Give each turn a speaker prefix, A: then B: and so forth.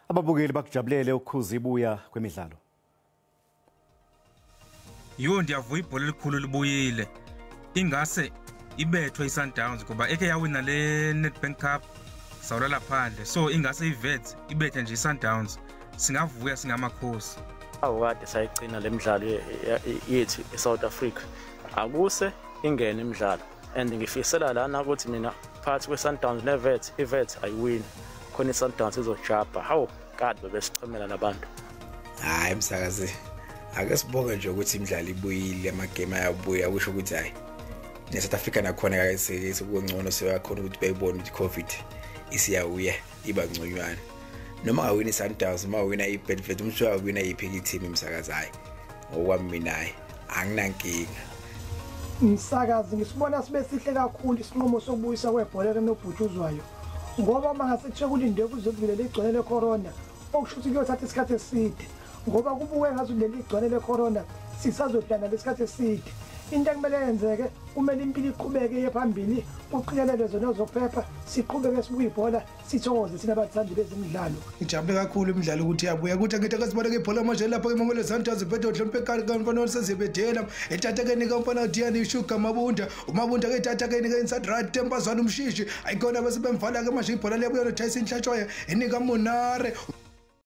A: Ababukeli bakujabulele ukukhuza ibuya kwemidlalo.
B: Yo, ndiyavuya ibhola elikhulu libuyile. Ingase ibethwe iSundowns ngoba eke yawina le Nedbank Cup sawulala phandle. So ingase iWits ibethe nje iSundowns. Singavuya singamakhosi.
C: Awukade sayigcina lemidlalo yethu eSouth Africa. Akuse ingene imidlalo. And ngifisela lana ukuthi mina phakathi kweSundowns neWits, iWits ayiwini. Khona iSundowns izojabha. Hawu, kade bebesichemela labantu.
D: Hayi msakazi, ake sibonge nje ukuthi imidlalo ibuyile, amagame ayabuya, kusho ukuthi hayi neSouth Africa nakhona ke sekungcono, seyakhona ukuthi bayibone ukuthi COVID isiyawuya iba ngconywana. Noma ngawina iSundowns, noma wina iBedford, umsho wawina iphi i-team imsakazi, hayi ngokwami mina hayi anginankinga.
E: Msakazi, ngisibona sibe sihle kakhulu isinqumo sokubuyisa kwebhola lenobhutshuzwayo, ngoba uma ngase kuthiwe kulindwe kuze kuvele igcwane le-corona, okusho ukuthi kuyothatha isikhathi eside, ngoba kubuke ngathi leli gcwane le-corona sisazodana lesikhathi eside. Into ekumele yenzeke, kumele impilo iqhubeke iye phambili, kuqikelelwe zona zokuphepha, siqhubeke sibuke ibhola, sithokoze thina abathandi bezemidlalo.
F: Ngijabule kakhulu imidlalo ukuthi iyabuya, ukuthi ngithi ake sibone ibhola manje lapha eMamelodi Sundowns iphethe uhloniphe kamfana sezibedela ethathekeni kamfana Diani Sugar Mabunda, uMabunda ke ethathekeni ke inside right Tempazwana umshishi ayikhona bese bemvala ke manje ibhola liyabuya no Tyson Hlatshwayo enika Monare.